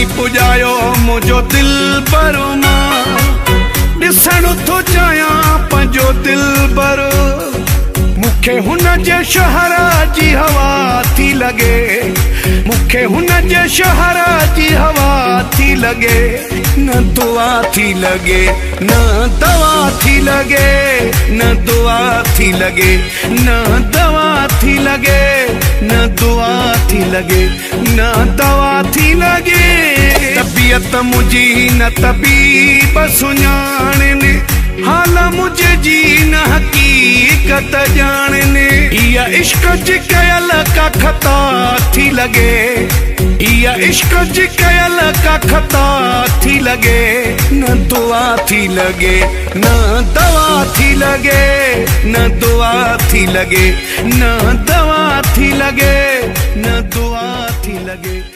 تائين پڄايو منهنجو دلبر مان ڏسڻ ٿو چاهيان پنهنجو دلبر. مون کي هن جي شهر جي هوا ٿي لڳي، مون کي هن جي شهر جي هوا ٿي لڳي. نه دعا ٿي لڳي، نه دوا ٿي لڳي، نه دعا ٿي لڳي، نه دوا ٿي لڳي، نه دعا ٿي لڳي، نه دوا ٿي لڳي. طبيعت منهنجي نه طبيب سڃاڻن، حال منهنجي جي نه حقيقت ڄاڻن. اها عشق جي ڪيل ڪا خطا ٿي لڳي، اها عشق جي ڪيل ڪا خطا ٿي لڳي. نه دعا ٿي لڳي، نه دوا ٿي لڳي، نه دعا ٿي لڳي، نه دوا ٿي لڳي، نه دعا ٿي لڳي.